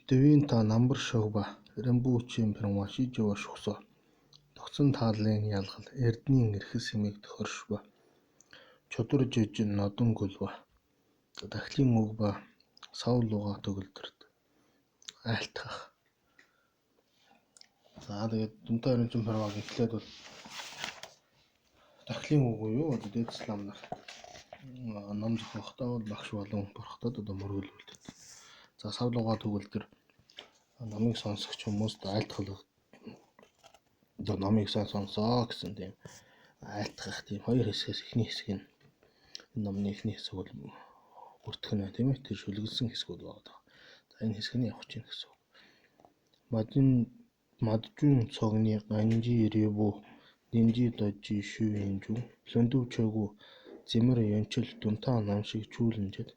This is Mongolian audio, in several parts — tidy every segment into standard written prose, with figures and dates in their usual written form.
Дэвийн та намбар шогба Римбүчийн пирва шижива шүксо Тогтсон тааллын ялгал Эрдэнийн эрхэс хэмээх тохиршба Чодор жиж нодон гүлва. За дахлын үг ба сав луга төгөлдрт айлтгах. За тэгээд Дүнтэй Ринчин Пирваг эхлээд бол дахлын үг юу одоо дээд ислам нар ном зохиохдоо бол багш болон бурхтад одоо мөргөлүүлдэг. За сав луга төгөлдөр номыг сонсогч хүмүүст айлтгал одоо номыг сайн сонсоо гэсэн тийм айлтгах тийм хоёр хэсгээс эхний хэсэг нь энэ номны эхний хэсэг бол бүртгэх нь байна тийм ээ, тэр шүлгэлсэн хэсгүүд байгаа. За энэ хэсэг нь явах чинь гэсэн үг. Мадин Маджун цогны ганжи реву динжи дожи шүвэнжүү лөндөв чойгүү зэмэр янчил дүнтаа нам шиг чүүлэнжэд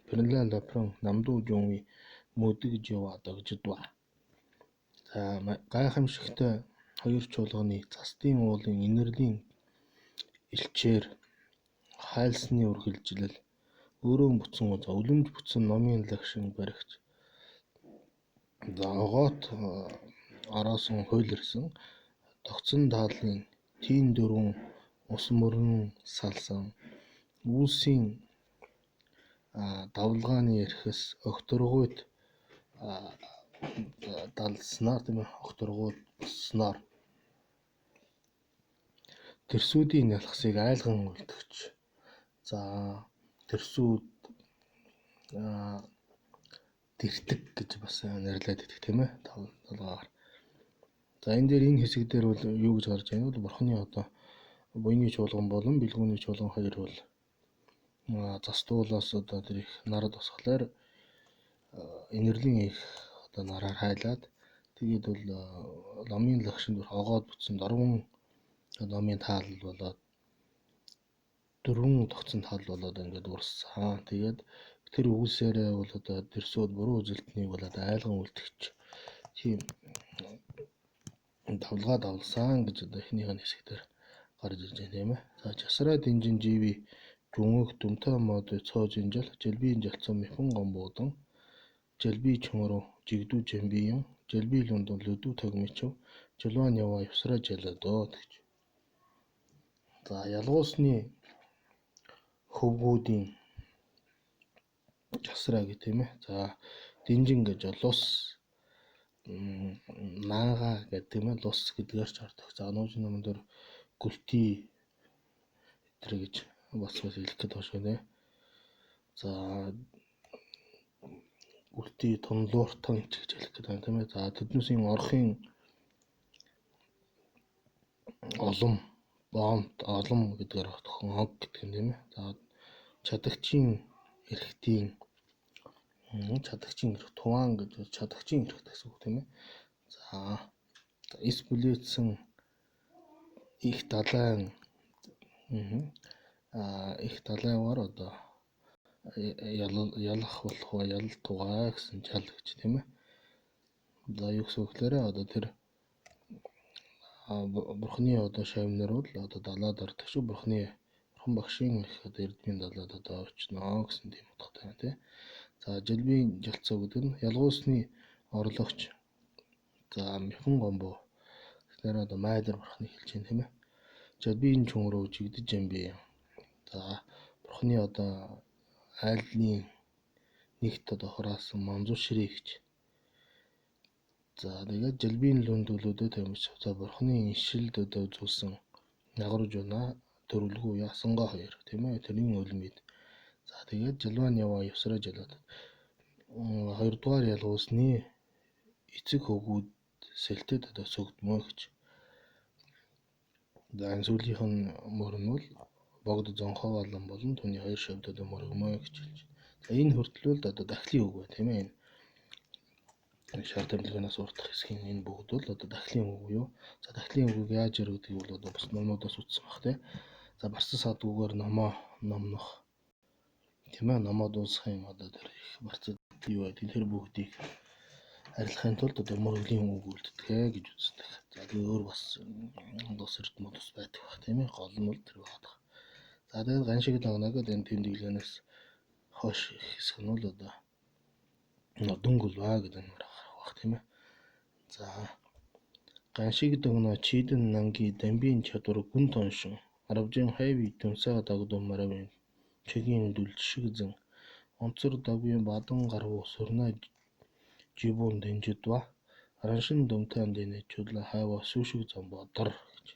Пэрнлэ лапран намдуу жунви мөдөг жива догждва. За гайхамшигтай хоёр чуулганы цастын уулын инэрлийн элчээр хайлсны үргэлжлэл өөрөө бүтсэн за үлэмж бүтсэн номын лагшин баригч за огоот ороосон хуйлэрсэн тогтсон тааллын тийм дөрвөн ус мөрөн салсан үйлсийн давлгааны эрхэс огторгуйд далснаар тийм ээ огторгуйд босноор тэрсүүдийн ялхсыг айлган үлдгэж. За тэрсүүд тэртэг гэж бас нэрлээд идэх тийм ээ толгойгоор. За энэ дээр энэ хэсэг дээр бол юу гэж гарч байгаа нь бол бурхны одоо буйны чуулган болон бэлгүүний чуулган хоёр бол застуулаас одоо тэр их нарад босголоор инэрлийн их одоо нараар хайлаад тэгээд бол ламын лагшинд огоод бүтсэн дөрвөн номын таал болоод дөрвөн тогтсон таал болоод ингээд урссан. Тэгээд тэр үгүйсээрээ бол одоо тэрсүүд буруу үзэлтнийг бол одоо айлган үлдгэж тийм давлгаа давлсан гэж одоо эхнийх нь хэсэг дээр гарч ирж байна тийм ээ. За часраа динжин живи жүнэг дүмтэй мод цоо жинжил жилбийн жалцсан мэхэн гомбуудан жалби чөмөрөө жигдүү жамбиен жалби лундун лөдүү тагмичв жылван ява явсраа жаладоо гэж. За ялгуусны хөвгүүдийн часраа гэх тийм ээ. За динжин гэж лус наага гэдэг тийм ээ. Лус гэдгээр ч ордог. За нууц номон дээр гүлти тэр гэж бас хэлэх гээд байгаа шүү нэ. За гүлти тунлууртан ч гэж хэлэх гээд байна тийм ээ. За тэднүүсийн орохын олом боомт олом гэдгээр отхон ог гэдэг юм тийм ээ. За чадагчийн эрхтийн чадагчийн эрх туваан гэж чадагчийн эрх гэсэн үг тийм ээ. За эс бүлээдсэн их далайн их далайгаар одоо ялах болох ба ялал тугаа гэсэн жал гэж тийм ээ. За юу гэсэн үг гэхээр одоо тэр бурхны одоо шавнар бол одоо далаад ордог шүү. Бурхны бурхан багшийн их одоо эрдмийн далаад одоо очно гэсэн тийм утгатай байна тий. За жилбийн жалцаа гэдэг нь ялгуусны орлогч за мэхэн гомбо гэхээр одоо майдар бурхны хэлж байна тийм ээ. Жалбийн чүнрөө жигдэж юм бэ. За бурхны одоо айлны нэгт одоо хураасан манзуу ширээ гэж. За тэгээд жалбийн лүндүүлүүдэд тамиж за бурхны иншилд одоо үзүүлсэн нагруулж байна төрөлгүү ясангаа хоёр тийм ээ тэрний өлмид. За тэгээд жалван ява явсраа жалаад хоёрдугаар ялгуусны эцэг хөвгүүд сэлтэд одоо сөгдмөө гэж. За энэ сүүлийнх нь мөр нь бол богд зонхоо болон болон түүний хоёр шавьд одоо мөргмөө гэж хэлж. За энэ хүртэл бол одоо дахлын үг байна тийм ээ. Энэ шар тамилганаас уртах хэсгийн энэ бүгд бол одоо дахлын үг юу. За дахлын үгийг яаж яригдгийг бол одоо бус номнуудаас үзсэн баг тийм. За барцсан садгүйгээр номоо номнох тийм ээ номоо дуусгахын одоо тэр их барцад юу байдаг тэр бүгдийг арилгахын тулд одоо мөргөлийн үг үлддэг гэж үздэг. За тэгээ өөр бас дус эрдмүүд бас байдаг байх тийм ээ. Гол нь бол тэр байгаа. За тэгээд ган шиг дагнаа гэдэг энэ тэмдэглэнээс хойш хэсэг нь бол одоо нодонгүлваа гэдэг нь гарах. тийм ээ. За ганшиг дөгнө чидэн нанги дамбийн чадвар гүн тоншин аравжин хайви дүнсаа дагдуу маравын чигийн дүлшигзэн онцор дагвын бадан гарвуу сөрнай жибун дэнжидва араншин дүмтан дэнэ чудлаа хайва сүүшиг зам бодор гэж.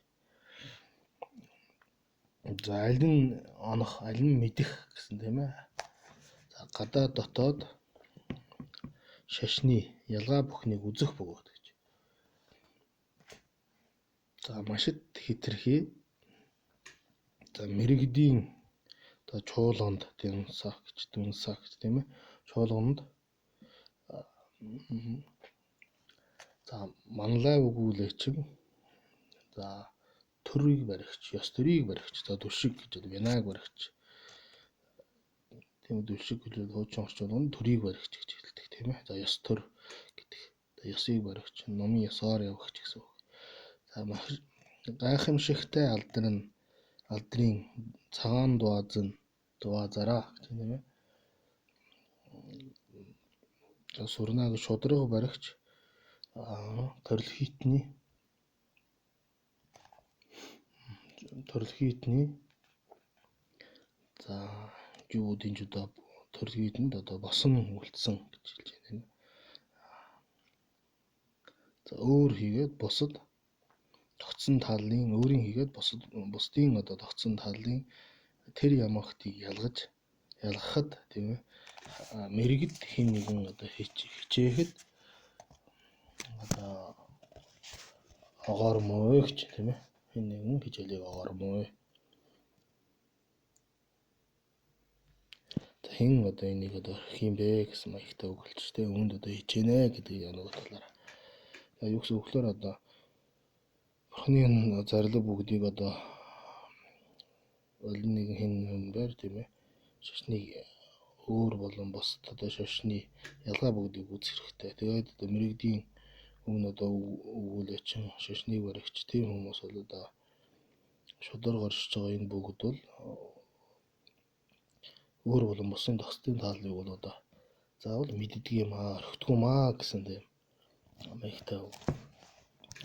За аль нь онох, аль нь мэдэх гэсэн тийм ээ. За гадаа дотоод шашны ялгаа бүхнийг үзэх бөгөөд гэж. За машид хитрхи за мэрэгдийн одоо чуулганд дэнсак гэж дүнсак гэж тийм ээ. Чуулганд за манлай өгүүлээчин за төрийг баригч, ёс төрийг баригч, за дүршиг гэж винаг баригч. Тийм дүршиг гэж хуучин орчуулганд төрийг баригч гэж хэлдэг тийм ээ. За ёс төр гэдэг. За ёсыг баригч, номын ёсоор явагч гэсэн үг. За гайхамшигтай алдрын алдрын цагаан дуазан дуазараа гэж тийм ээ. За сурнаг шудраг баригч торилхитний за жуудын жудаа торилхитэнд одоо босон үлдсэн гэж хэлж байна тийм ээ. За өөр хийгээд бусад тогтсон талын өөрийн хийгээд бусдын одоо тогтсон талын тэр ямагтыг ялгахад тийм ээ мэрэгд хэн нэгэн одоо хичээхэд одоо огоормой гэж тийм ээ хэн нэгэн хичээлийг огоормой. За хэн одоо энийг одоо орхих юм бэ гэсэн маягтай үг хэлж тийм үүнд одоо хичээнэ гэдэг нөгөө талаараа. За юу гэсэн үг лээр одоо Бурхны зарлиг бүгдийг одоо олон нэгэн хэн нэгэнээр тийм ээ шашныг өөр болон бусад одоо шашны ялгаа бүгдийг үзэх хэрэгтэй. Тэгээд одоо мэрэгдийн өмнө одоо өгүүлээчин шашныг баригч тийм хүмүүс бол одоо шударга оршиж байгаа энэ бүгд бол өөр болон бусдын тогтсолтын тааллыг бол одоо заавал мэддэг юм аа, орхидог юм аа гэсэн тийм маягтай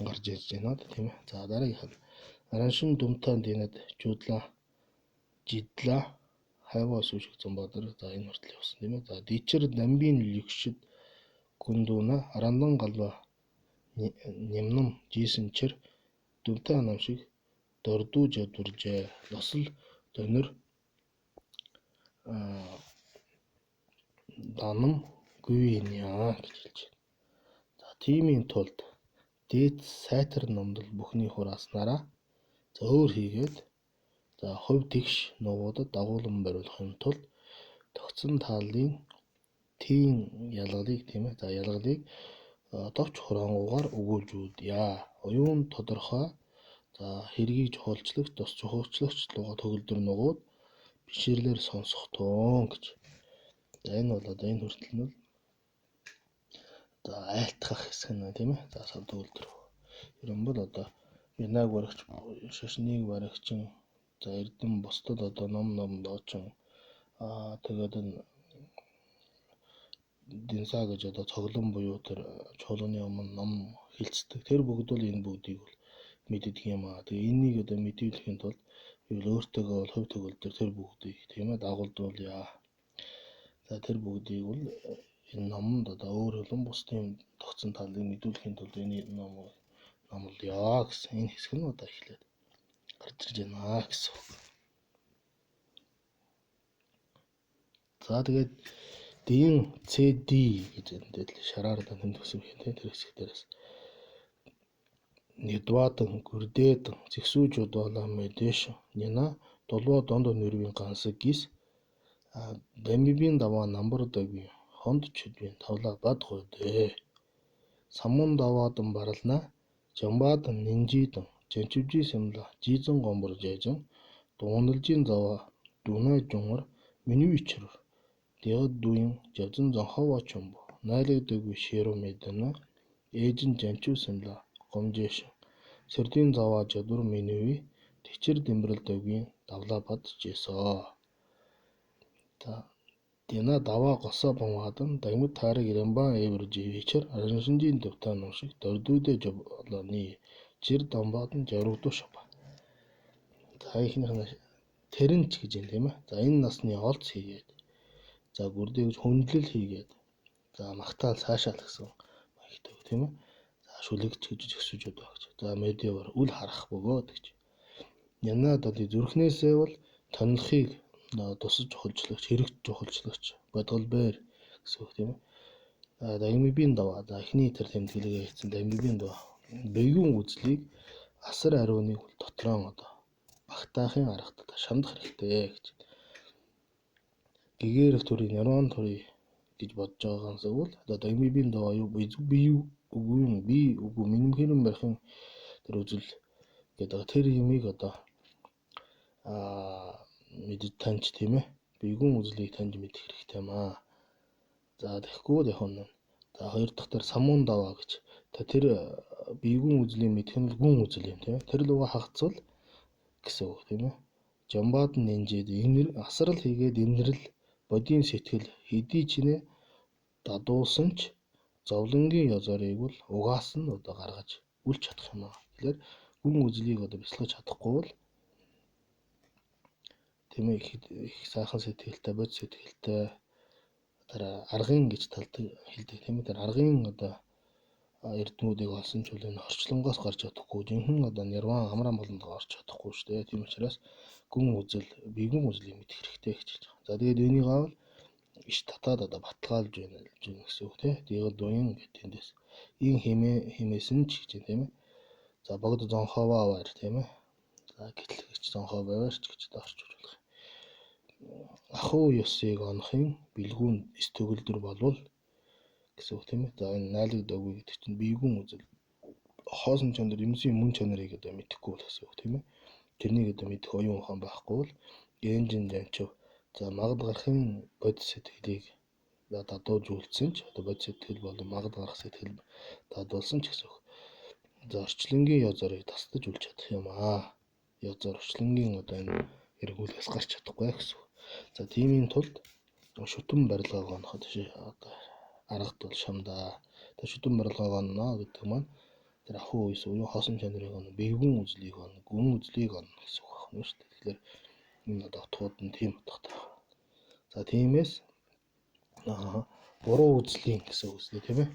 гарч ирж байна тийм ээ. За дараагийнх нь араншин дүмтан дэнэд жуудлаа жидлаа хайваа сүүшиг зам бодор. За энэ хүртэл явсан тийм ээ. За дичэр дамбийн лүгшид гүндүүна арандан галва нямнам жисэн чэр дүмтан нам шиг дордуу жадваржээ. Лосол донор данам гүвиня гэж хэлж байна. За тиймийн тулд дээд сайтар номдол бүхний хурааснараа за өөр хийгээд за хувь тэгш нугуудад дагуулan бариулахын тулд тогтсон тааллын тийм ялгалыг тийм ээ. За ялгалыг товч хураангуугаар өгүүлж үүдье. Оюун тодорхой за хэргийг чухалчлагч тус чухалчлагч луга төгөлдөр нугууд бишрлэр сонсох туун гэж. За энэ бол одоо энэ хүртэл нь за айлтгах хэсэг нь тийм ээ. За сав төгөлдөр. Ер нь бол одоо винаг баригч, шашныг баригчин, за эрдэм бусдад одоо ном доочин тэгээд энэ динсаа гэж одоо цоглон буюу тэр чуулганы өмнө ном хилцдэг. Тэр бүгд бол энэ бүгдийг бол мэддэг юм аа. Тэгээ энийг одоо мэдүүлэхийн тулд юу өөртөөгөө бол хувь төгөлдөр тэр бүгдийг тийм ээ дагуулдуулъя. За тэр бүгдийг бол энэ номонд одоо өөр болон бусдын тогтсон талыг мэдүүлэхийн тулд энэ ном номлоё гэсэн энэ хэсэг нь одоо эхлээд гарч ирж байна гэсэн үг. За тэгээд DN CD гэж энэ шараар одоо тэмдэгсэн юм тийм тэр хэсэг дээрээс Недвадан гүрдээдэн зэгсүүж удаалаа мэдэш нина дулва донд нэрвийн гансаг гис дамибийн даваа намбар дагвын хонд чүдвийн тавлаа бад гойдээ. Самун даваадан барална жамбаадан нинжидэн жанчвжи сэмла жизэн гомбор жайжан дууналжийн заваа дүнай жунгар минь ичрэр дэгад дүүн жавзан зонховоо чумбо найлаг дэгви шэру мэдэнэ ээжин жанчив сэмла гомжээш сэрдийн заваа жадвар минь тэчэр дэмбэрэл дэгвийн давлаа бад жээсөө. За Дина даваа госоо бомгадан дагмид таарыг рембан эвэр живичэр араншинжийн дөвтан шиг дордүүдэ жолооны жир домбадан жаврагдуу шаба. За ихнийх нь тэрэнч гэж юм тийм ээ. За энэ насны олц хийгээд за гүрдээ гэж хүндлэл хийгээд за магтаал цаашаал гэсэн маягтай тийм ээ. За шүлэгч гэж зөксөж одоо гэж. За медиавар үл харах бөгөөд гэж. Янаад одоо зүрхнээсээ бол тонилохыг тусаж чухалчлагч, хэрэгт чухалчлагч, бодгол бээр гэсэн үг тийм ээ. Дагмибийн даваа. За эхний тэр тэмдэглэгээ хийсэн дагмибийн даваа. Бэгүүн үзлийг асар ариуныг дотроон одоо багтаахын аргад одоо шамдах хэрэгтэй гэж. Гэгэрэх төрийн нэрван төрий гэж бодож байгаагаас бол одоо дагмибийн даваа юу би үгүй юм би үгүй минимхэрэн барихын тэр үзэл гэдэг тэр юмыг одоо мэдэж таньж тийм ээ. Бэгүүн үзлийг таньж мэдэх хэрэгтэй юм аа. За тэгэхгүй л яг нь. За хоёр дахь дээр самуун даваа гэж. Тэр бэгүүн үзлийг мэдэх нь гүн үзэл юм тийм ээ. Тэр луга хагацвал гэсэн үг тийм ээ. Жамбаад нэнжээд инэр асрал хийгээд инэрл бодийн сэтгэл хэдий чинээ дадуусан ч зовлонгийн ёзорыг бол угаас нь одоо гаргаж үлч чадах юм аа. Тэгэхээр гүн үзлийг одоо бясалгаж чадахгүй бол тийм ээ их сайхан сэтгэлтэй, бод сэтгэлтэй тэр аргын гэж талдаг хэлдэг тийм ээ. Тэр аргын одоо эрдмүүдийг олсон ч үл энэ орчлонгоос гарч чадахгүй жинхэнэ одоо нирван амраа болонд гарч чадахгүй шүү дээ. Тийм учраас гүн үзэл, бэгүүн үзлийг мэдэх хэрэгтэй гэж хэлж байгаа. За тэгээд энийг авал иш татаад одоо баталгаалж байна гэсэн үг тийм. Тэгээд дуян гэх тэндээс ин химээ химээсэн ч гэж тийм ээ. За богд зонховаа аваар тийм ээ. За гэтэл гэж зонхоо байвар ч гэж одоо орчуулж болох. Ахуу ёсыг онохын бэлгүүн эс төгөлдөр болвол гэсэн үг тийм ээ. За энэ найлаг доггүй гэдэг чинь биегүн үзэл хоосон чанар, юмсын мөн чанарыг одоо мэдэхгүй бол гэсэн үг тийм ээ. Тэрнийг одоо мэдэх оюун ухаан байхгүй бол энжин жанчив за магад гарахын бод сэтгэлийг дадууж үлдсэн ч одоо бод сэтгэл болон магад гарах сэтгэл дадуулсан ч гэсэн үг. За орчлонгийн ёзорыг тасдаж үлж чадах юм аа. Ёзор орчлонгийн одоо энэ эргүүлээс гарч чадахгүй гэсэн үг. За тиймийн тулд шүтэн барилгааг оноход одоо аргад бол шамдаа. Тэр шүтэн барилгааг онно гэдэг маань тэр ахуу үес буюу хоосон чанарыг онно, бэгүүн үзлийг онно, гүн үзлийг онно гэсэн үг байна шүү дээ. Тэгэхээр энэ одоо утгууд нь тийм утгатай байна. За тиймээс буруу үзлийн гэсэн үзлээ тийм ээ.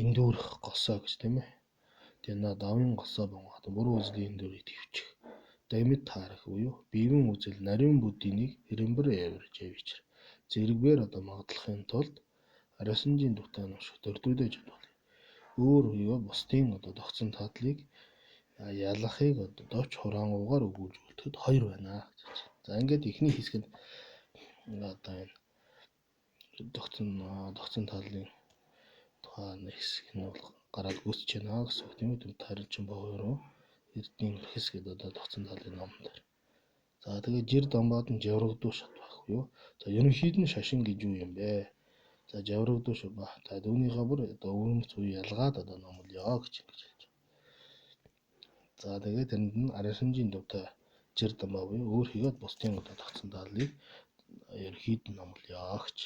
Эндүүрэх госоо гэж тийм ээ. Тэр давын госоо бонгоод буруу үзлийн эндүүрийг төвчих. Дамид таарах буюу бэгүүн үзэл нарийн бүдинийг хэрэмбэр эвэрж явичэр. Зэрэгбэр одоо магадлахын тулд арасанжийн дутаа нушиг дөрдүүдэж чадвал. Өөр юу бусдын одоо тогтсон тадлыг ялахыг одоо довч хураангуугаар өгүүлж үлдэхэд хоёр байна гэж. За ингээд эхний хэсгэнд одоо энэ тогтсон тадлын тухай нэг хэсэг нь бол гараад гүйцэж байна гэсэн үг тийм ээ. Тарилчин богоороо Эрдний хэс гэдэг одоо тогтсон талын ном дээр. За тэгээд жир дамбаад нь жаврагдуу шат байх юу. За ерөнхийд нь шашин гэж юу юм бэ? За жаврагдуу шат ба. За түүнийхээ бүр одоо өвөрмөц үе ялгаад одоо номлоё гэж ингэж хэлж байгаа. За тэгээд тэрэнд нь арашинжийн дувтай жир дамбаа буюу өөр хийгээд бусдын одоо тогтсон талыг ерөнхийд нь номлоё гэж.